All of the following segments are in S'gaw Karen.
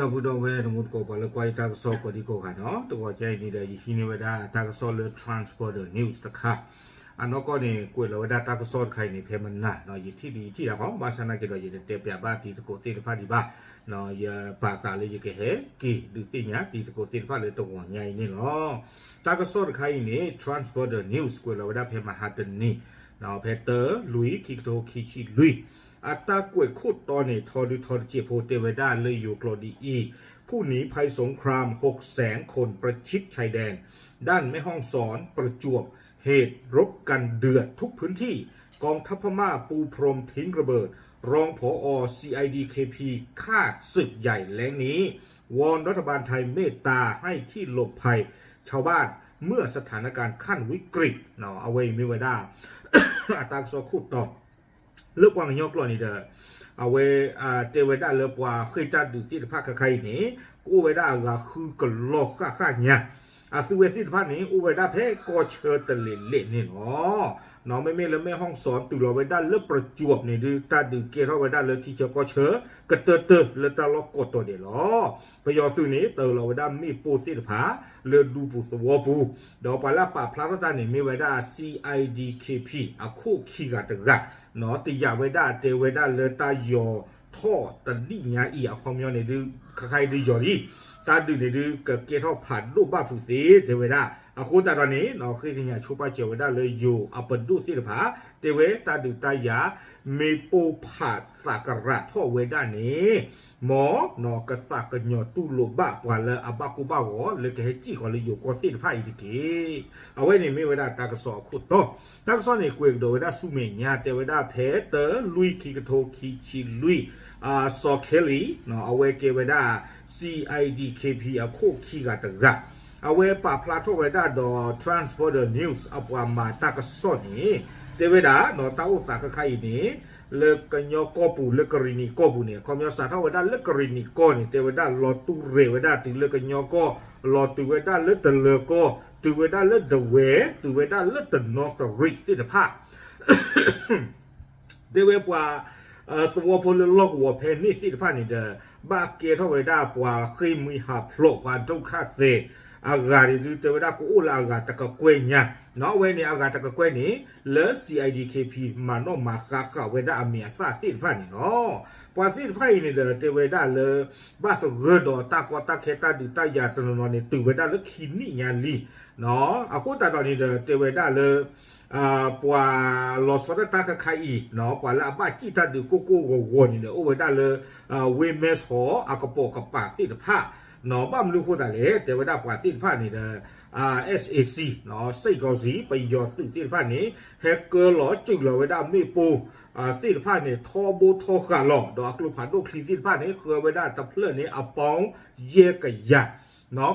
ဒီပုၢ်ဒီဝဲၢ်တံၤသကိး ပှၤလၢကွၢ်ယတၢ်ကစီၣ်ကိးဒံကိးဂၤနီၤ, တဂီၤညါအံၤန့ၣ်ဒီး ယဟံးန့ၢ်ဝဲဒၣ်တၢ်ကစီၣ်လၢ Transporter News တခါ, အနီၢ်ကီၢ်န့ၣ် ကွဲးလီၤဝဲဒၣ်တၢ်ကစီၣ်တခါအံၤန့ၣ် ဖဲမနၤနီၤ, ယထံၣ်ဒုးယထံၣ်တၢ်ဃီ, ဘၣ်ဆၣ်သနာ်က့ဒီး ယတတဲပၠးဘၣ်တံၤသကိးသ့ၣ်တဖၣ်ဒံးဘၣ်, ယပာ်သးလၢယကဟဲက့ၤဒုးသ့ၣ်ညါတံၤသကိးသ့ၣ်တဖၣ်လၢတဂီၤညါအံၤန့ၣ်လီၤ. တၢ်ကစီၣ်တခါအံၤန့ၣ် Transporter News ကွဲးလီၤဝဲဒၣ်ဖဲမဟါတနံၤ ဖဲတၢ လွံၢ် ခံကထိခံဆံလွံၢ်, အတၢ်ကွဲးခိၣ်တီန့ၣ် ထီဒုထီတစဲးဖိ တဲဝဲဒၣ်လၢယိၤကျိာ်ဒ်အံၤ, ผู้หนีภัยสงครามหกแสนคนประชิดชายแดน ด้านแม่ฮ่องสอนประจวบ เหตุรบกันเดือดทุกพื้นที่ กองทัพพม่าปูพรมทิ้งระเบิด รองผอ ซีไอดีเคพี คาดศึกใหญ่แล้งนี้ วอนรัฐบาลไทยเมตตาให้ที่หลบภัยชาวบ้าน เมื่อสถานการณ์ขั้นวิกฤต အဝဲအံၤမ့ၢ်ဝဲဒၣ် အတၢ်ကစီၣ်ခိၣ်တီ လၢပှၤကညီကျိာ်န့ၣ်ဒီး အဝဲ တဲဝဲဒၣ်လၢပှၤဃ့ၢ်တၢ်ဒုးသ့ၣ်တဖၣ်ခဲခါအံၤန့ၣ် ကအိၣ်ဝဲဒၣ်အဂၤဃုကလီၢ်ဃၣ်ဃၣ်ညါ, အသုဝဲသ့ၣ်တဖၣ်န့ၣ် အိၣ်ဝဲဒၣ်ဖဲကီၢ်ဆၢတလ့ၤလဲၣ်န့ၣ်လီၤ. မ့မ့ၢ်လၢမဲၣ်ဟီၣ်စီၣ် တုၤလီၤဝဲဒၣ်လၢပကၠူပ်ၣ်န့ၣ်ဒုး တၢ်ဒုးကဲထီၣ်ဝဲဒၣ်လၢထံဆၢကီၢ်ဆၢ ကတၢၢ်တၢၢ်လၢတၢ်လီၢ်ကိးတီၤဒဲးလီၤ. ပယီၤသုးန့ၣ် တၢလီၤဝဲဒၣ်မ့ၣ်ပိၢ်သ့ၣ်တဖၣ် လၢဒူပူၤသဝီပူၤ, ဒီးပှၤလၢအပာ်ဖျါထီၣ်တၢ်န့ၣ် မ့ၢ်ဝဲဒၣ် စီအိုင်ဒီး ခ့ၣ်ပံ အခိၣ်ခံဂၤတဂၤ, တယာ်ဝဲဒၣ်တဲဝဲဒၣ်လၢတၢ်ယီၤထီၣ်တနံၣ်ညါအံၤအခီပညီန့ၣ်ဒုး ခဲခါအံၤဒုးယီၤလံ, တၢ်ဒုးန့ၣ်ဒုး ကကဲထီၣ်ဖးဒိၣ်ဘၣ်ဖုးသ့တဲဝဲဒၣ်. အဃိသတးဒီးန့ၣ် ဃ့ကညးဆိပာ်စၢၤဝဲဒၣ်လၢယိၤအပဒိၣ်သ့ၣ်တဖၣ် တဲဝဲတၢ်ဒုးတၢ်ယၤ မ့ၢ်ပိၢ်ဖးသးကရၢ်ထီၣ်ဝဲဒၣ်န့ၣ် မ်ကသးကညီၤတူၢ်လိာ်ဘၣ်ပှၤလၢအဘၣ်ကိၢ်ဘၣ်ဂီၤ လၢကဟဲစံၣ်ဃီၤလၢယိၤကီၢ်သ့ၣ်တဖၣ်အံၤတက့ၢ်. အဝဲန့ၣ်မ့ၢ်ဝဲဒၣ်တၢ်ကစီၣ်အခိၣ်တီ, တၢ်ကစီၣ်န့ၣ် ကွဲးကဒီးဝဲဒၣ်ဆူမဲာ်ညါ တဲဝဲဒၣ်ဖဲတၢ လွံၢ် ခံကထိခံဆံလွံၢ်, စီၤခဲလံ အဝဲကဲဝဲဒၣ် စီအိုင်ဒီး ခ့ၣ်ပံ အခိၣ်ခံဂၤတဂၤ, အဝဲပာ်ဖျါထီၣ်ဝဲဒၣ်ဒီး Transporter News အပှၤမၤတၢ်ကစီၣ်န့ၣ် တဲဝဲဒၣ် တၢ်အိၣ်သးခဲခါအံၤန့ၣ် လၢကညီကီၢ်ပူၤ လၢကရံၣ်နံၣ်ကီၢ်ပူၤန့ၣ် အခီပညီစးထီၣ်ဝဲဒၣ်လၢကရံၣ်နံၣ်ကီၢ်န့ၣ် တဲဝဲဒၣ်လီၤတူၢ်ရဲၣ်ဝဲဒၣ်တုၤလၢကညီကီၢ်, လီၤတုၤဝဲဒၣ်လၢတလၢၤကီၢ်, တုၤဝဲဒၣ်လၢဒဝဲၢ်, တုၤဝဲဒၣ်လၢတနီသရံးသ့ၣ်တဖၣ် တဲဝဲပှၤ သဝီဖိလၢလီၢ်ကဝီၤဖဲန့ၣ်သ့ၣ်တဖၣ်န့ၣ်ဒီး ဘၣ်ကဲထီၣ်ဝဲဒၣ်ပှၤဃ့ၢ်မှံဟးဖျိး ပှၤဒုက္ခသည် အဂၤန့ၣ်ဒုး တဲဝဲဒၣ်ကအိၣ်လၢအဂၤတကကွဲၢ်ညါ, အဝဲန့ၣ်အဂၤတကကွဲၢ်န့ၣ် လၢ စီအိုင်ဒီး ခ့ၣ်ပံ မၤနီၣ်မၤဃါဃာ်ဝဲဒၣ်အမံၤအသၣ်သ့ၣ်တဖၣ်န့ၣ်လီၤ. ပှၤသ့ၣ်တဖၣ်အံၤန့ၣ်ဒီး တဲဝဲဒၣ်လၢ ဘၣ်သဂၢၢ်ဒီးတၢ်ကီတၢ်ခဲတၢ်ဒုးတၢ်ယၤတနီၤနီၤန့ၣ် တုၤဝဲဒၣ်လၢခံနံၣ်ညါလံ အဃိသတးဒီးန့ၣ်ဒီး တဲဝဲဒၣ်လၢ ပှၤလီၤဆီဒၣ်တၢ်တခါခါအံၤ ပှၤလၢအဘၣ်စံၣ်တၢ်ဒုးကိၢ်ကိၢ်ဂီၤဂီၤန့ၣ်ဒီး အိၣ်ဝဲဒၣ်လၢ ဝ့ၢ်မဲၢ်ဆီး အကပိာ်ကပၤသ့ၣ်တဖၣ်, ဘၣ်မနုၤအဃိသတးလဲၣ် တဲဝဲဒၣ်ပှၤသ့ၣ်တဖၣ်န့ၣ်ဒီး SAC စ့ၢ်ကီးစံး ပယီၤသုးသ့ၣ်တဖၣ်န့ၣ် ဟဲကၢလီၤစူၢ်လီၤဝဲဒၣ်မ့ၣ်ပိၢ် သ့ၣ်တဖၣ်န့ၣ် ထီဘိထီဃာ်လီၤ ဒီးအကျိဖးဒိၣ်ချံသ့ၣ်တဖၣ်န့ၣ် ဃၢဝဲဒၣ်တဖျၢၣ်န့ၣ် အပီၣ်ယဲၢ်ကယၤ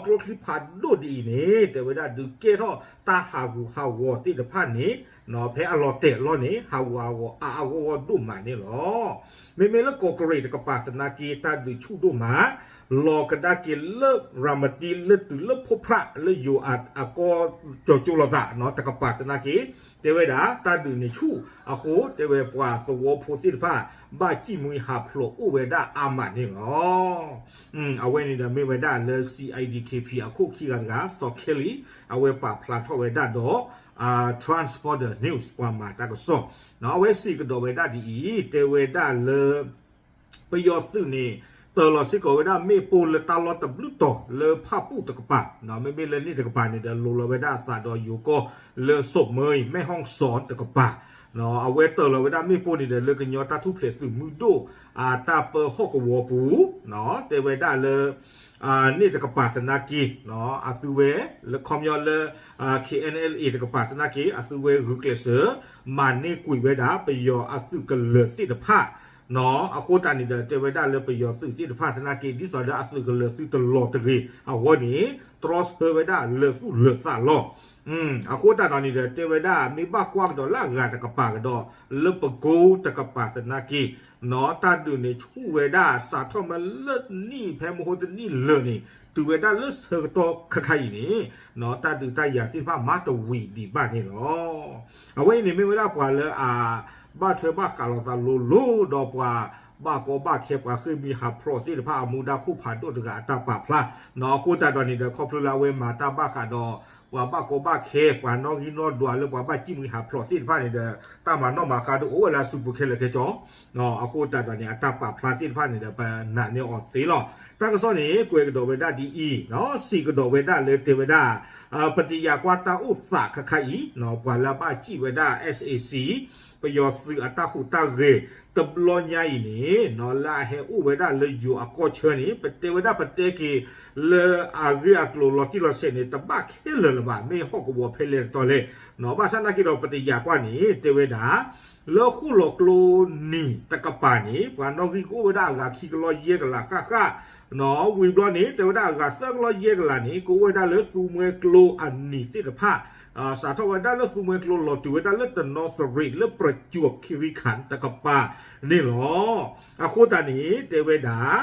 ကျိချံဖးဒိၣ်ဒ်အံၤန့ၣ် တဲဝဲဒၣ်ဒုးကဲထီၣ်တၢ်ဟးဂူာ်ဟးဂီၤသ့ၣ်တဖၣ်န့ၣ် ဖဲအလီၤတဲာ်အလီၢ်န့ၣ် ဟးဂူာ်ဟးဂီၤအါအါဂီၢ်ဂီၢ်ဒိၣ်မးန့ၣ်လီၤ. မ့မ့ၢ်လၢကီၢ်ကရ့ၣ်တကပၤသနာ်က့ တၢ်ဒုးဆူၣ်ဒိၣ်မး လီၤကဒါက့ၤလၢရၤမတံလၢတုၤလၢဖိဖြၣ်လၢယိၤအကီၢ်ကၠီၤကၠိလိာ်သး တကပၤသနာ်က့ တဲဝဲဒၣ်တၢ်ဒုးန့ၣ်ဆူၣ်အဃိ တဲဝဲပှၤသဝီဖိသ့ၣ်တဖၣ် ဘၣ်စံၣ်မှံဟးဖျိးအိၣ်ဝဲဒၣ်အါမးန့ၣ်လီၤ. အဝဲန့ၣ်ဒီးမ့ၢ်ဝဲဒၣ်လၢ စီအိုင်ဒီး ခ့ၣ်ပံ အခိၣ်ခံဂၤတဂၤ စီၤခဲလံ အဝဲပာ်ဖျါထီၣ်ဝဲဒၣ်ဒီး Transporter News ပှၤမၤတၢ်ကစီၣ် အဝဲစံးကဒီးဝဲဒၣ်ဒ်အံၤ တဲဝဲဒၣ်လၢ ပယီၤသုးန့ၣ် တၢၤလီၤစ့ၢ်ကီးဝဲဒၣ်မ့ၣ်ပိၢ်လၢတၢ်လီၢ်တဘျုးတီၤလၢဖၣ်ပူၣ်တကပၤ, မ့မ့ၢ်လၢန့ၣ်တကပၤန့ၣ်ဒီး လိၤလီၤဝဲဒၣ်အသးဒီးယိၤကီၢ်လၢစိးမၢအံၤ မဲၢ်ဟီၣ်စီၣ်တကပၤ, အဝဲတၢၤလီၤဝဲဒၣ်မ့ၣ်ပိၢ်န့ၣ်ဒီး လၢကညီတၢ်ထူၣ်ဖျဲးသုးမုၢ်ဒိၣ် အတၢ်ပၢဟီၣ်ကဝီၤပူၤ တဲဝဲဒၣ်လၢ န့ၣ်တကပၤသနာ်က့ အသုဝဲ လၢခီပညီလၢ ခ့ၣ်အဲၣ်အဲလ်အ့ တကပၤသနာ်က့ အသုဝဲဂုာ်ကျဲးစၢး မၤန့ၢ်ကွံာ်ဝဲဒၣ်ပယီၤအသုးကလၢၤသ့ၣ်တဖၣ် အဃိသတးန့ၣ်ဒီး တဲဝဲဒၣ်လၢပယီၤသုးသ့ၣ်တဖၣ်သနာ်က့ ဒ်သိးဒီးအသုးကလၢၤသုတလီၤတဂ့ၤအဂီၢ်န့ၣ် တြီဆၢဝဲဒၣ်လၢာ်သူၣ်လၢာ်သးလီၤ. အဃိသတးဒီးန့ၣ်ဒီး တဲဝဲဒၣ်မ့ၢ်ဘၣ်ကွၢ်ကဒီးလၢအဂၤတကပၤကဒီး လၢပကိတကပၤသနာ်က့ တၢ်ဒုးန့ၣ်ဆူၣ်ဝဲဒၣ်စးထီၣ်မ့ၢ်လၢနံၣ်ဖဲမဟိတနံၣ်လၢာ်န့ၣ် တုၤဝဲဒၣ်လၢဆၢကတီၢ်ခဲခါအံၤန့ၣ် တၢ်ဒုးတၢ်ယၤသ့ၣ်တဖၣ်မၤတဝံၤဒံးဘၣ်န့ၣ်လီၤ. အဝဲအံၤန့ၣ်မ့ၢ်ဝဲဒၣ်ပှၤလၢအ ဘၣ်ထွဲဘၣ်ဃးလိာ်သးလိၤလိၤဒီးပှၤ ဘၣ်ကီဘၣ်ခဲပှၤဃ့ၢ်မှံဟးဖျိးသ့ၣ်တဖၣ်အမူဒါခိၣ်ဖးဒိၣ်တဂၤအတၢ်ပာ်ဖျါ အဃိသတးဒီးန့ၣ်ဒီး ခီဖျိလၢအဝဲမၤတၢ်ဘၣ်ဃးဒီး ပှၤဘၣ်ကီဘၣ်ခဲ ပှၤနီၣ်ဂံၢ်နီၣ်ဒွးလၢပှၤဘၣ်ဃ့ၢ်မှံဟးဖျိးသ့ၣ်တဖၣ်န့ၣ်ဒီး တၢ်မၤနီၣ်မၤဃါဒိၣ်အိၣ်ဝဲလၢအစုပူၤခဲလၢာ်ခဲဆ့ အဃိသတးဒီးန့ၣ် အတၢ်ပာ်ဖျါသ့ၣ်တဖၣ်န့ၣ်ဒီး ပနာ်န့ၢ်အီၤသ့လီၤ. တၢ်ကစီၣ်န့ၣ် ကွဲးကဒီးဝဲဒၣ်ဒ်အံၤ, စံးကဒီးဝဲဒၣ်လၢတဲဝဲဒၣ် ပတယာ်ကွၢ်တၢ်အိၣ်သးခါခါအံၤ ပှၤလၢအဘၣ်စံၣ်ဝဲဒၣ် SAC ပယီၤသုးအတၢ်ဟူးတၢ်ဂဲၤ တဘျီညါအံၤန့ၣ် လၢအဟဲအိၣ်ဝဲဒၣ်လၢယိၤအကီၢ်ဆၢန့ၣ် ပတဲဝဲဒၣ်ပတဲက့ၤ လၢအဂ့ၢ်အကျိၤလီၤတံၢ်လီၤဆဲးန့ၣ် တဘၣ်ခဲလၢာ်လၢၤဘၣ် မ့ၢ်ဟီၣ်ကဝီၤဖဲလဲၣ်တတီလဲၣ် ဘၣ်ဆၣ်နာ်က့ဒီးပတယာ်ကွၢ်န့ၣ် တဲဝဲဒၣ် လၢဃိၣ်လီၤကျိနံၤတကပၤန့ၣ် ပှၤနီၣ်ဂံၢ်ကအိၣ်ဝဲဒၣ်အဂၤခံကလီယဲၢ်ကလးဃၣ်ဃၣ် ဝံၤဘျီန့ၣ် တဲဝဲဒၣ်အဂၤသၢကလီယဲၢ်ကလးန့ၣ် ကအိၣ်ဝဲဒၣ်လၢသူမှဲကျိအနံၤသ့ၣ်တဖၣ် စးထီၣ်ဝဲဒၣ်လၢသူမှဲကျိလီၤတုၤဝဲဒၣ်လၢတနီသရံးလၢပရကၠူးခံရံခၣ်တကပၤန့ၣ်လီၤ. အဃိသတးန့ၣ် တဲဝဲဒၣ်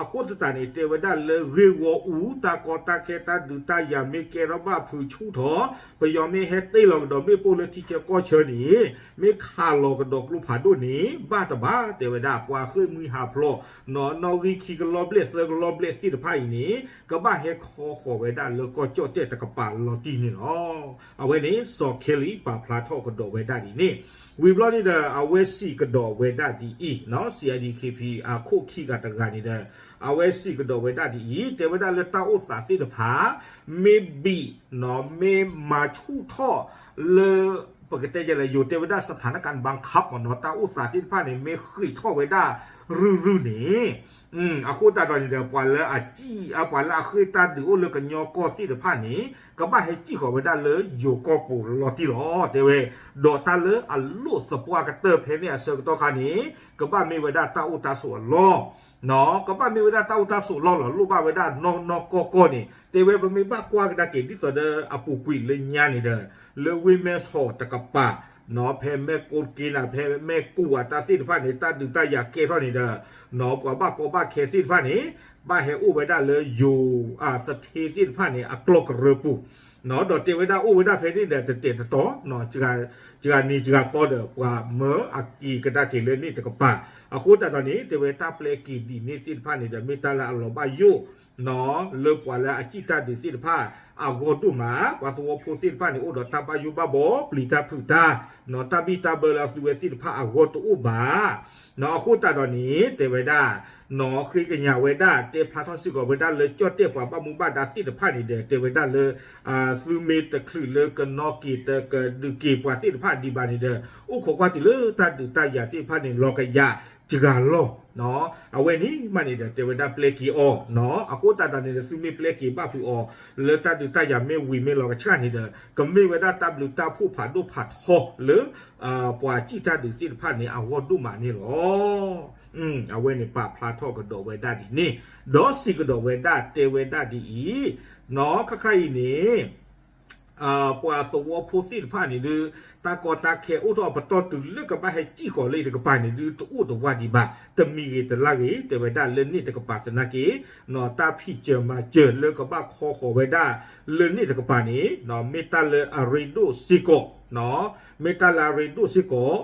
အဃိသတးန့ၣ် တဲဝဲဒၣ်လၢဂ့ၢ်ဂီၢ်အူ တၢ်ကီတၢ်ခဲတၢ်ဒုးတၢ်ယၤမ့ၢ်ကဲထီၣ်ဘၣ်ဖုးဆူၣ်ထီၣ် ပယီၤမ့ၢ်ဟဲတ့ၢ်လီၤကဒီးမ့ၣ်ပိၢ်လၢထံဆၢကီၢ်ဆၢန့ၣ် မ့ၢ်ခးလီၤကဒီးကျိဖးဒိၣ်န့ၣ် ဘၣ်တဘၣ် တဲဝဲဒၣ် ပှၤဃ့ၢ်မှံဟးဖျိး နီၣ်ဂံၢ်ခံကလီဘျဲၣ်သၢကလီဘျဲၣ်သ့ၣ်တဖၣ်အံၤန့ၣ် ကဘၣ်ဟဲခီဃီၤဝဲဒၣ်လၢကီၢ်ကၠီၣ်တဲၣ်တကပၤလီၤတံၢ်န့ၣ်လီၤ. အဝဲန့ၣ် စီၤခဲလံပာ်ဖျါထီၣ်ကဒီးဝဲဒၣ်ဒ်န့ၣ် ဝံၤဘျီန့ၣ်ဒီး အဝဲစံးကဒီးဝဲဒၣ်ဒ်အံၤ CIDKP အခိၣ်ခံဂၤတဂၤန့ၣ်ဒီး အဝဲစံးကဒီးဝဲဒၣ်ဒ်အံၤ တဲဝဲဒၣ်လၢတၢ်အိၣ်သးသ့ၣ်တဖၣ် မ့ၢ်ဘံၣ် မ့ၢ်မၤဆူၣ်ထီၣ်လၢ ပကတဲယဲလဲၣ် ယိၤတဲဝဲဒၣ် စထၣ်နကၣ်ဘၣ်ခး မ့ၢ်နီၤ တၢ်အိၣ်သးသ့ၣ်တဖၣ်န့ၣ် မ့ၢ်ဃံးထီၣ်ဝဲဒၣ်ရုၢ်ရုၢ်န့ၣ် အဃိသတးဒီးန့ၣ်ဒီး ပှၤလၢအစံၣ် ပှၤလၢအဃ့ၢ်တၢ်ဒုးအိၣ်လၢကညီကီၢ်သ့ၣ်တဖၣ်န့ၣ် ကဘၣ်ဟဲစံၣ်ဃီၤဝဲဒၣ်လၢယိၤကီၢ်ပူၤလီၤတံၢ်လီၤ တဲဝဲ ဒီးတၢ်လၢအလိၣ်သပှၢ်ကတၢၢ်ဖဲန့ၣ်အဆၢကတီၢ်ခါန့ၣ် ကဘၣ်မ့ၢ်ဝဲဒၣ်တၢ်အိၣ်တၢ်ဆိးအလီၢ် ကဘၣ်မ့ၢ်ဝဲဒၣ်တၢ်အိၣ်တၢ်ဆိးလီၢ်လီၤ လိၣ်ဘၣ်ဝဲဒၣ်နီၢ်နီၢ်ကီၢ်ကီၢ်န့ၣ် တဲဝဲပမ့ၢ်ဘၣ်ကွၢ်ကဒါက့ၤဒ်သိးဒီးအပူၤကွံာ်လၢညါန့ၣ်ဒီး လၢဝ့ၢ်မဲၢ်ဆီးတကပၤ ဖဲမဲၢ်ကိးက့နၤ ဖဲမဲၢ်ကိးအတၢ်သ့ၣ်တဖၣ်န့ၣ် တၢ်ဒုးတၢ်ယၤကဲထီၣ်န့ၣ်ဒီး ပှၤဘၣ်ကီဘၣ်ခဲသ့ၣ်တဖၣ်န့ၣ် ဘၣ်ဟဲအိၣ်ဝဲဒၣ်လၢယိၤ သထ့သ့ၣ်တဖၣ်န့ၣ် အကျီၢ်ကရၢပူၤ ဒီးတဲဝဲဒၣ်အိၣ်ဝဲဒၣ်ဖဲန့ၣ်ဒီး တတဲာ်တတီၤ စှၤနံၤစှၤသီဒီး ပှၤမၢအက့ၤကဒါက့ၤလၢန့ၣ်တကပၤ အဃိသတးဒီးန့ၣ် တဲဝဲတၢ်ပျဲက့ၤဒ်န့ၣ်သ့ၣ်တဖၣ်န့ၣ်ဒီး မ့ၢ်တၢ်လၢအလီၤဘၣ်ယိၣ် လၢပှၤလၢအစံၣ်တၢ်ဒုးသ့ၣ်တဖၣ် အဂီၢ်ဒိၣ်မး ပှၤသဝီဖိသ့ၣ်တဖၣ်န့ၣ် အိၣ်ဒီးတၢ်ဘၣ်ယိၣ်ဘၣ်ဘီ ပျံၤတၢ်ဖုးတၢ် တၢ်ဘံၣ်တၢ်ဘၢလၢအသုဝဲသ့ၣ်တဖၣ်အဂီၢ်တအိၣ်ဘၣ် အဃိသတးဒီးန့ၣ် တဲဝဲဒၣ် နီၢ်ဃ့ကညးဝဲဒၣ် တဲဖျါထီၣ်စ့ၢ်ကီးဝဲဒၣ်လၢကၠီၣ်တဲၣ်ပှၤဘၣ်မူဘၣ်ဒါသ့ၣ်တဖၣ်န့ၣ်ဒီး တဲဝဲဒၣ်လၢ သုမ့ၢ်တချုးလၢကနီၣ်က့ၤတကဒုးက့ၤပှၤသ့ၣ်တဖၣ်ဒံးဘၣ်န့ၣ်ဒီး အိၣ်ခိးကွၢ်တုၤလၢတၢ်ဒုးတၢ်ယၤသ့ၣ်တဖၣ်န့ၣ် လီၤကယၤစှၤလီၢ် အဝဲန့ၣ်မးန့ၣ်ဒီး တဲဝဲဒၣ်ပျဲက့ၤအီၤ အဃိသတးဒီးန့ၣ်ဒီး သုမ့ၢ်ပျဲက့ၤဘၣ်ဖုးအီၤ လၢတၢ်ဒုးတၢ်ယၤမ့ၢ်ဝံၤမ့ၢ်လီၤကဆှၣ်န့ၣ်ဒီး ကမ့ၢ်ဝဲဒၣ်တၢ်ဘျုးတၢ်ဖှိၣ်ဖးဒိၣ်ဖးထီလၢ ပှၤစံၣ်တၢ်ဒုးသ့ၣ်တဖၣ်န့ၣ် အဂီၢ်ဒိၣ်မးန့ၣ်လီၤ. အဝဲန့ၣ်ပာ်ဖျါထီၣ်ကဒီးဝဲဒၣ်ဒ်န့ၣ် ဒီးစံးကဒီးဝဲဒၣ်တဲဝဲဒၣ်ဒ်အံၤ နီၢ်ခါခါအံၤန့ၣ် ပှၤသဝီဖိသ့ၣ်တဖၣ်န့ၣ်ဒုး တၢ်ကီတၢ်ခဲအိၣ်ထီၣ်အပတီၢ်တုၤလၢကဘၣ်ဟဲစံၣ်ဃီၤလၢအံၤတကပၤန့ၣ်ဒုး တအိၣ်တဝၢ်ဒံးဘၣ် တမံၤဂ့ၤတလၢ်ဂ့ၤ တဲဝဲဒၣ်လၢန့ၣ်တကပၤသနာ်က့ တၢ်ဖံးစၢၤမၤစၢၤလၢကဘၣ်ခီဃီၤဝဲဒၣ် လၢန့ၣ်တကပၤန့ၣ် မ့ၢ်တၢ်လၢအရ့ဒိၣ်စ့ၢ်ကီး မ့ၢ်တၢ်လၢအရ့ဒိၣ်စ့ၢ်ကီး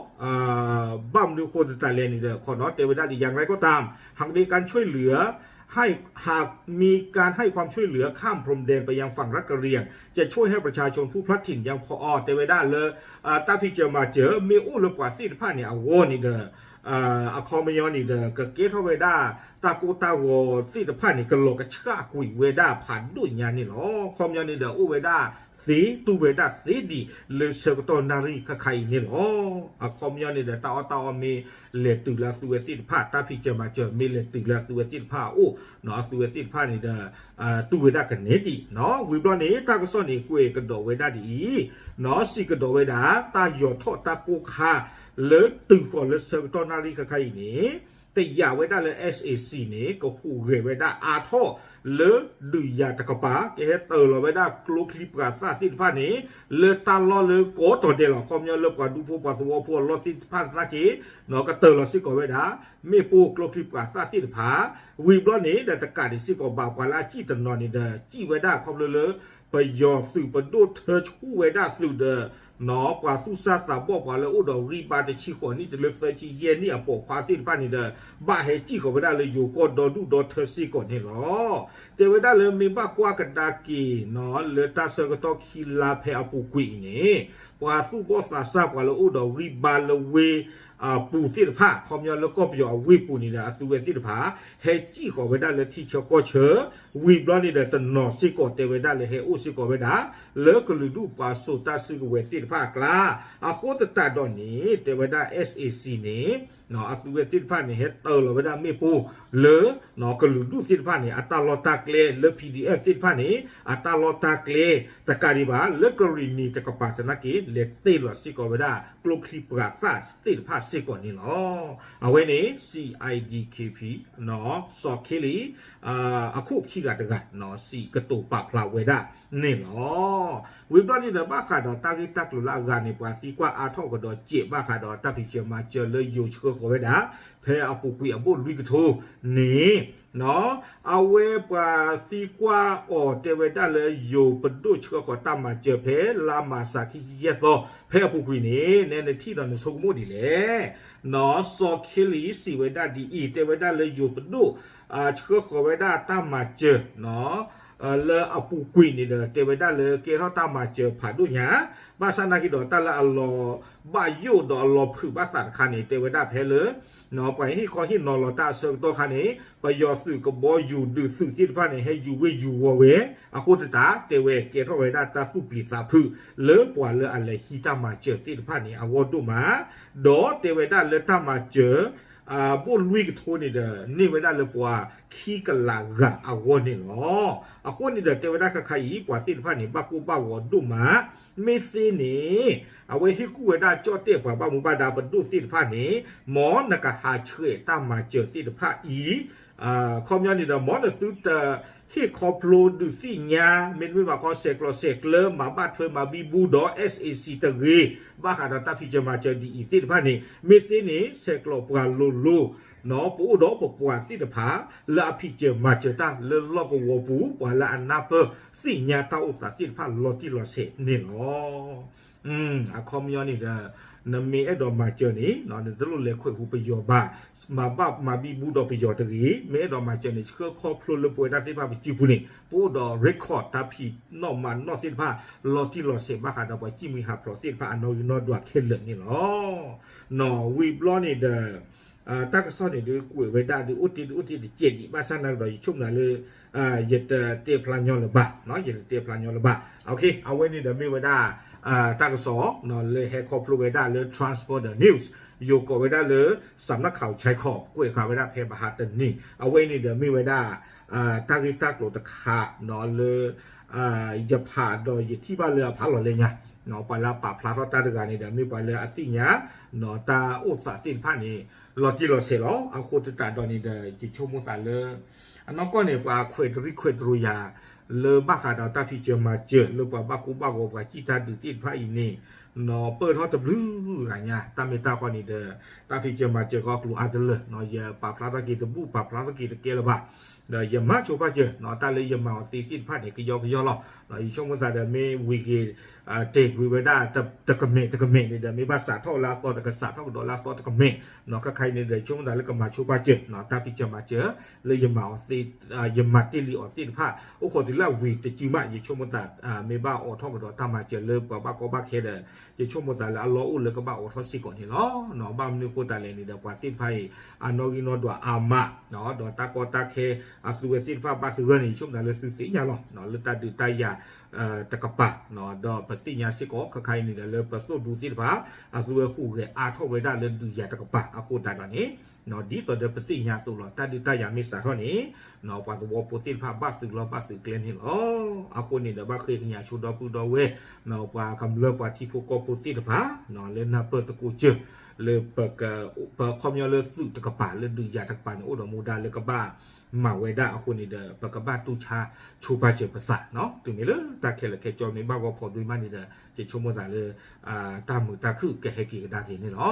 ဘၣ်မနုၤအဃိသတးလဲၣ်န့ၣ်ဒီး ခီနီၤ တဲဝဲဒၣ်ဒ် อย่างไรก็ตาม หากมีการช่วยเหลือ ให้ หากมีการให้ความช่วยเหลือข้ามพรมแดนไปยังฝั่งรัฐกะเหรี่ยง จะช่วยให้ประชาชนผู้พลัดถิ่นยังพอ တဲဝဲဒၣ်လၢ တၢ်ဖံးစၢၤမၤစၢၤ မ့ၢ်အိၣ်လၢပှၤသ့ၣ်တဖၣ်န့ၣ် အဂီၢ်န့ၣ်ဒီး အခီပညီန့ၣ်ဒီး ကကဲထီၣ်ဝဲဒၣ် တၢ်ကိၢ်တၢ်ဂီၤသ့ၣ်တဖၣ်န့ၣ် ကလီၤကဆှၣ်ကွံာ်ဝဲဒၣ်ဖးဒိၣ်ညါန့ၣ်လီၤ. အခီပညီန့ၣ်ဒီး အိၣ်ဝဲဒၣ်သ့ တူၢ်ဝဲဒၣ်သ့ဒံး လၢဆၢကတီၢ်နၣ်ရံၣ်ခါခါအံၤန့ၣ်လီၤ. အခီပညီန့ၣ်ဒီး တၢ်အီၣ်တၢ်အီမ့ၢ်လဲၤတုၤလၢအသုဝဲသ့ၣ်တဖၣ် တၢ်ဖံးစၢၤမၤစၢၤမ့ၢ်လဲၤတုၤလၢအသုဝဲသ့ၣ်တဖၣ်အအိၣ် အသုဝဲသ့ၣ်တဖၣ်န့ၣ်ဒီး တူၢ်ဝဲဒၣ်ကနဲဒံး ဝံၤဘျီန့ၣ် တၢ်ကစီၣ်န့ၣ် ကွဲးကဒီးဝဲဒၣ်ဒ်အံၤ စံးကဒီးဝဲဒၣ် တၢ်ယီၤထီၣ်တၢ်ကိၢ်ခါ လၢတုၤဃီၤလၢဆၢကတီၢ်နၣ်ရံၣ်ခါခါအံၤန့ၣ် တယာ်ဝဲဒၣ်လၢ SAC န့ၣ် ကဟူးဂဲၤဝဲဒၣ်အါထီၣ်လၢဒုးယၤတကပၤ ကဟဲတၢၤလီၤဝဲဒၣ်ကျိချံပှၤသၣ်သ့ၣ်တဖၣ်န့ၣ် လၢတၢ်လီၢ်လၢကီးတီၤဒဲးလီၤ. အခီပညီလၢပှၤဒူဖိပှၤသဝီဖိအလီၢ်သ့ၣ်တဖၣ်သနာ်က့ ကတၢၤလီၤစ့ၢ်ကီးဝဲဒၣ် မ့ၣ်ပိၢ်ကျိချံပှၤသၣ်သ့ၣ်တဖၣ် ဝံၤဘျီန့ၣ်ဒီးတကးဒံးစ့ၢ်ကီးဘၣ် ပှၤလၢအစံၣ်တနီၤန့ၣ်ဒီး စံၣ်ဝဲဒၣ်ခီဖျိလၢ ပယီၤသုးပဒိၣ်ထၢဆူၣ်ဝဲဒၣ်သုးဒီး ပှၤသူၣ်စၢ်သးဘီၣ် ပှၤလၢအိၣ်ဒီးဂံၢ်ဘါတဆံဃိးနံၣ်တုၤလၢသၢဆံယဲၢ်နံၣ်အပိာ်ခွါသ့ၣ်တဖၣ်န့ၣ်ဒီး ဘၣ်ဟဲစံၣ်ဃီၤဝဲဒၣ်လၢယိၤကီၢ်ဒီဒူၣ်ဒီထၢစ့ၢ်ကီးန့ၣ်လီၤ. တဲဝဲဒၣ်လၢမ့ၢ်ဘၣ်ကွၢ်ကဒါက့ၤ လၢတၢ်ဆၢကတီၢ်ခံလါဖဲအပူၤကွံာ်အံၤန့ၣ် ပှၤသူၣ်ဘီၣ်သးစၢ် ပှၤလၢအိၣ်ဒီးဂံၢ်ဘါလၢဝ့ၢ်အပူၤသ့ၣ်တဖၣ် ခီပညီလၢကီၢ်ပယီၤအဝ့ၢ်ပူၤန့ၣ်ဒီး အသုဝဲသ့ၣ်တဖၣ် ဟဲစံၣ်ဃီၤဝဲဒၣ်လၢထံဆၢကီၢ်ဆၢ ဝံၤဘျီန့ၣ်ဒီးတနီၤစ့ၢ်ကီး တဲဝဲဒၣ်လၢဟဲအိၣ်စ့ၢ်ကီးဝဲဒၣ် လၢကလုာ်ဒူၣ်ပှၤစိာ်တၢ်စုကဝဲၤသ့ၣ်တဖၣ်အကျါ, အဃိသတးဒီးန့ၣ် တဲဝဲဒၣ် SAC န့ၣ် အသုဝဲသ့ၣ်တဖၣ်န့ၣ် ဟဲတ့ၢ်လီၤဝဲဒၣ်မ့ၣ်ပိၢ်လၢ ကလုာ်ဒူၣ်သ့ၣ်တဖၣ်န့ၣ် အတၢ်လီၢ်တၢ်ကျဲ လၢ PDF သ့ၣ်တဖၣ်န့ၣ် အတၢ်လီၢ်တၢ်ကျဲ တကးဒံးဘၣ် လၢကရံၣ်နံၤတကပၤသနာ်က့ လဲၤတ့ၢ်လီၤစ့ၢ်ကီးဝဲဒၣ် ကျိချံပှၤသၣ်သ့ၣ်တဖၣ်စ့ၢ်ကီးန့ၣ်လီၤ. အဝဲန့ၣ် CIDKP စီၤခ့လံ အခိၣ်ခံဂၤတဂၤ စံးကတိၤပာ်ဖျါဝဲဒၣ်န့ၣ်လီၤ. ဝံၤဘျီန့ၣ်ဒီး ဘၣ်ဃးဒီးတၢ်ဂ့ၢ်တၢ်ကျိၤလၢအဂၤန့ၣ် ပှၤသံကွၢ်အါထီၣ်ကဒီးစဲး ဘၣ်ဃးဒီးတၢ်ဖံးစၢၤမၤစၢၤလၢယိၤဆှၢဃီၤဝဲဒၣ် ဖဲအပူၤကွံာ်အဘိၣ်လွံၢ်ကထိန့ၣ် အဝဲပှၤသံကွၢ်အီၤတဲဝဲဒၣ်လၢယိၤပဒိၣ်ဆှၢဃီၤတၢ်မၤစၢၤဖဲလါမၢ်ၡးခံဆံယဲၢ်သီ ဖဲအပူၤကွံာ်န့ၣ် နဲနထံၣ်ဒီးနဆိကမိၣ်ဒ်လဲၣ်. စီၤခ့လံစံးဝဲဒၣ်ဒ်အံၤ တဲဝဲဒၣ်လၢယိၤပဒိၣ် ဆှၢဃီၤဝဲဒၣ်တၢ်မၤစၢၤ လၢအပူၤကွံာ်န့ၣ်ဒီး တဲဝဲဒၣ်လၢကဲထီၣ်တၢ်မၤစၢၤဖးဒိၣ်ညါ, ဘၣ်ဆၣ်နာ်က့ဒီးတၢ်လၢအလီၤဘၣ်ယိၣ်ဒီးအလီၤဖုးဘၣ်သးတခါန့ၣ် တဲဝဲဒၣ်ဖဲလၢ ပှၤဟ့ၣ်ခီဟ့ၣ်နီၤလီၤတၢ်အဆၢကတီၢ်ခါန့ၣ် ပယီၤသုးကဘီယူၤဒုးသုးသ့ၣ်တဖၣ်န့ၣ် ဟဲယူၤဝ့ၢ်ယူၤဝီၤဝဲ, အဃိသတး တဲဝဲကဲထီၣ်ဝဲဒၣ်တၢ်သူၣ်ပျံၤသးဖုး လၢပှၤလၢအလဲၤဟံးတၢ်မၤစၢၤသ့ၣ်တဖၣ်န့ၣ် အဂီၢ်ဒိၣ်မး, ဒီးတဲဝဲဒၣ်လၢတၢ်မၤစၢၤ ဘိၣ်လွံၢ်ကထိန့ၣ်ဒီး န့ၢ်ဝဲဒၣ်လၢပှၤခံကလးဂၤအဂီၢ်န့ၣ်လီၤ. အဃိန့ၣ်ဒီး တဲဝဲဒၣ်ခါခါအံၤ ပှၤသ့ၣ်တဖၣ်န့ၣ် ဘၣ်ကိၢ်ဘၣ်ဂီၤဒိၣ်မး, မ့ၢ်သ့န့ၣ် အဝဲဟ့ၣ်ကူၣ်ဝဲဒၣ်ကၠီၣ်တဲၣ်ပှၤဘၣ်မူဘၣ်ဒါပဒိၣ်သ့ၣ်တဖၣ်န့ၣ် မ်နကဟးဆှဲးတၢ်မၤစၢၤသ့ၣ်တဖၣ်အံၤ ခီပညီန့ၣ်ဒီး မ်နသုတဟ့ၣ်ခီဖျိဒုးသ့ၣ်ညါ မ့တမ့ၢ်ဘၣ်ခီ ဆဲးကျိးဆဲးကျၢ မၤဘၣ်ထွဲမၤဘံဘူဒီး SAC တဂ့ၤ ဘၣ်ဃးဒီးတၢ်ဖံးစၢၤမၤစၢၤဒ်အံၤသ့ၣ်တဖၣ်န့ၣ် မ့ၢ်သ့န့ၣ် ဆဲးကျိးပှၤလိၤလိၤ ပအိၣ်ဒီးပပှၤသ့ၣ်တဖၣ် လၢအဖံးစၢၤမၤစၢၤတၢ်လၢလီၢ်ကဝီၤပူၤ ပှၤလၢအနၢ်ပၢၢ်သ့ၣ်ညါတၢ်အိၣ်သးသ့ၣ်တဖၣ်လီၤတံၢ်လီၤဆဲးန့ၣ်လီၤ. အခီပညီန့ၣ်ဒီး နမ့ၢ်အဲၣ်ဒိးမၤစၢၤန့ၣ် နတလိၣ်လဲၤခွဲးဟူပယီၤဘၣ်, မၤဘၣ်မၤဘံဘူဒီးပယီၤတဂ့ၤ, မ့ၢ်အဲၣ်ဒိးမၤစၢၤန့ၣ် ဆှၢခီဖျိလၢပဝဲဒၣ်သ့ၣ်တဖၣ်ပစုပူၤန့ၣ် ပအိၣ်ဒီး record တၢ်ဖံးနီၣ်မၤနီၣ်သ့ၣ်တဖၣ် လီၤတံၢ်လီၤဆဲးဘၣ်ဃးဒီးပှၤဃ့ၢ်မှံဟးဖျိးသ့ၣ်တဖၣ်အနီၣ်ဂံၢ်နီၣ်ဒွးခဲလၢာ်န့ၣ်လီၤ. ဝံၤဘျီန့ၣ်ဒီး တၢ်ကစီၣ်န့ၣ်ဒုးကွဲးဝဲဒၣ်ဒုးအိၣ်တ့ၢ်ဒုးအိၣ်တ့ၢ်တကဲးဒံး ဘၣ်ဆၣ်နာ်ကဒီး ယဆိကမိၣ်လၢ ယတတဲဖျါညီလၢၤဘၣ်, ယတတဲဖျါညီလၢၤဘၣ်. အဝဲန့ၣ်ဒီးမ့ၢ်ဝဲဒၣ် တၢ်ကစီၣ် လၢဟဲခီဖျိဝဲဒၣ်လၢ Transformer News ယိၤကိးဝဲဒၣ်လၢ စးနၣ်ခး ခၠဲးခီး ကွဲးဃာ်ဝဲဒၣ်ဖဲဘၣ်ဟးတနံၤ အဝဲန့ၣ်ဒီးမ့ၢ်ဝဲဒၣ် တၢ်ဂ့ၢ်တၢ်ကျိၤတခါ လၢ ယဖးဒီးယထံၣ်ဘၣ်လၢအဖးလီၤလၢညါ ပှၤလၢအပာ်ဖျါထီၣ်တၢ်တဂၤန့ၣ်ဒီး မ့ၢ်ပှၤလၢအသ့ၣ်ညါ တၢ်အိၣ်သးသ့ၣ်တဖၣ်န့ၣ် လီၤတံၢ်လီၤဆဲးလီၤ. အဃိသတးဒီးန့ၣ်ဒီး ယဆိကမိၣ်သးလၢ အနီၢ်ကီၢ်န့ၣ် ပှၤခွဲးတရံးခွဲးတရိၤယၤ လၢဘၣ်ဃးဒီးတၢ်ဖံးစၢၤမၤစၢၤ လၢပှၤဘၣ်ကူဘၣ်ဂီၤပှၤစံၣ်တၢ်ဒုးသ့ၣ်တဖၣ်အံၤန့ၣ် ပၢၢ်ထီၣ်တဘျုးဂၤညါ တၢ်မ့ၢ်တၢ်ဃီန့ၣ်ဒီး တၢ်ဖံးစၢၤမၤစၢၤကီးကျိၤအါတလၢာ် ယပာ်ဖျါထီၣ်က့ၤတဘူၣ် ပာ်ဖျါထီၣ်က့ၤတကဲလၢၤဘၣ်. ဒီးယမၤဆိပာ်စၢၤ တၢ်လၢယမၤအီၤသ့သ့ၣ်တဖၣ်န့ၣ် ကယီကယီလီၤ. ယဆိကမိၣ်သးဒီးမ့ၢ်ဝံၤက့ၤ တဲာ်ကွံာ်ဝဲဒၣ် တကမဲာ်တကမဲာ်န့ၣ်ဒီး မ့ၢ်ဘၣ်စးထီၣ်လၢအသီတကစးထီၣ်ကဒီးလၢအသီတကမဲာ် ခါခါအံၤန့ၣ်ဒီး ယဆိကမိၣ်သးလၢကမၤဆိပာ်စၢၤ တၢ်ဖံးစၢၤမၤစၢၤ လၢယမၤအီၤသ့ ယမၤတ့ၢ်လံအီၤသ့ၣ်တဖၣ် အိၣ်ခိးတုၤလၢအဝံၤတစုမး ယဆိကမိၣ်သး မ့ၢ်ဘၣ်အိးထီၣ်ကဒီးတၢ်မၤစၢၤလၢပှၤဘၣ်ကီဘၣ်ခဲဒီး ယဆိကမိၣ်သးလၢအလီၢ်အိၣ်လၢကဘၣ်အိးထီၣ်စ့ၢ်ကီးန့ၣ်လီၤ. ဘၣ်မနုၤအဃိသတးလဲၣ်န့ၣ်ဒီး ပှၤသ့ၣ်တဖၣ်အံၤ အနီၣ်ဂံၢ်နီၣ်ဒွးအါမး ဒီးတၢ်ကီတၢ်ခဲ အသုဝဲသ့ၣ်တဖၣ်ဘၣ်သဂၢၢ်န့ၣ် ယဆိကမိၣ်သးလၢသုသ့ၣ်ညါလီၤ လၢတၢ်ဒုးတၢ်ယၤ တကပၤ ဒီးပသ့ၣ်ညါစ့ၢ်ကီး ခါခါအံၤန့ၣ်ဒီး လၢပသိၣ်ဒူသ့ၣ်တဖၣ် အသုဝဲဟူးဂဲၤအါထီၣ်ဝဲဒၣ်လၢဒုးယၤတကပၤ အဃိသတးဒီးန့ၣ် ဒ်သိးဒီးပသ့ၣ်ညါအသိးလီၤ တၢ်ဒုးတၢ်ယၤမ့ၢ်စးထီၣ်န့ၣ် ပှၤသဝီဖိသ့ၣ်တဖၣ်ဘၣ်သုးလီၢ်ဘၣ်သုးကျဲန့ၣ်လီၤ. အဃိန့ၣ်ဒီး ဘၣ်ဃ့ကညးဆိဒီပုၢ်ဒီဝဲၢ် ပှၤကမျၢၢ်ပှၤထံဖိကီၢ်ဖိသ့ၣ်တဖၣ် လၢနၢ်ပၢၢ်သကိးစၢၤ လၢ ပခီပညီလၢသုးတကပၤ လၢဒုးယၤတကပၤန့ၣ် အိၣ်ဒီးမူဒါလၢကဘၣ်မၤဝဲဒၣ်အဃိန့ၣ်ဒီး ပကဘၣ်တူၢ်ဆါဆိပာ်စၢၤပသး တုၤမ့ၢ်လၢတၢ်ခဲလၢာ်ခဲဆ့မ့ၢ်ဘၣ်ဂီၢ်ဖီဒိမးန့ၣ်ဒီး ယဆိကမိၣ်သးလၢ တၢ်မုာ်တၢ်ခုၣ်ကဟဲက့ၤကဒါက့ၤန့ၣ်လီၤ.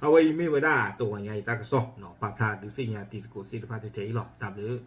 အဝဲအံၤမ့ၢ်ဝဲဒၣ်တဂီၤညါအံၤတၢ်ကစီၣ် ပာ်ဖျါဒုးသ့ၣ်ညါတံၤသကိးသ့ၣ်တဖၣ်ထဲအံၤလီၤ. တၢ်ဘျုး